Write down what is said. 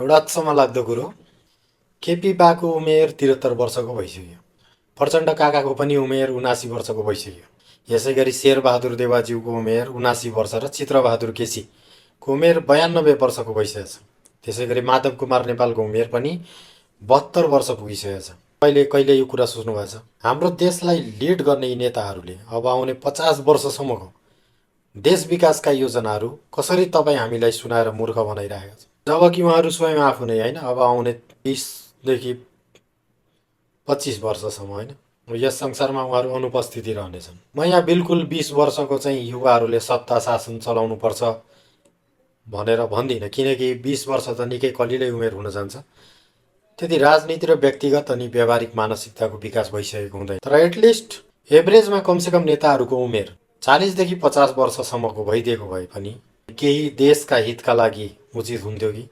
एउटा अचम्म लाग्दो कुरो, केपी बाको उमेर 73 वर्षको भइसक्यो। प्रचण्ड काकाको पनि उमेर 79 वर्षको भइसक्यो। यसै गरी शेरबहादुर देवाज्यूको उमेर 79 वर्ष र चित्रबहादुर केसीको उमेर 92 वर्षको भइसकेको छ। त्यसै गरी माधव कुमार नेपालको उमेर पनि 72 वर्ष पुगिसकेको छ। कहिले कहिले यो कुरा सोच्नु भएको छ, हाम्रो देशलाई लिड गर्ने यी नेताहरूले अब आउने 50 वर्षसम्मको देश विकासका योजनाहरू कसरी तपाईँ हामीलाई सुनाएर मूर्ख बनाइरहेका छ, जबकि उहाँहरू स्वयं आफू नै होइन अब आउने 20देखि 25 वर्षसम्म होइन यस संसारमा उहाँहरू अनुपस्थिति रहनेछन्। म यहाँ बिल्कुल 20 वर्षको चाहिँ युवाहरूले सत्ता शासन चलाउनुपर्छ भनेर भन्दिनँ, किनकि 20 वर्ष त निकै कलिलै उमेर हुन जान्छ। त्यति राजनीति र व्यक्तिगत अनि व्यावहारिक मानसिकताको विकास भइसकेको हुँदैन। तर एटलिस्ट एभरेजमा कमसेकम नेताहरूको उमेर 40देखि 50 वर्षसम्मको भइदिएको भए पनि केही देशका हितका लागि उचित हुन्थ्यो कि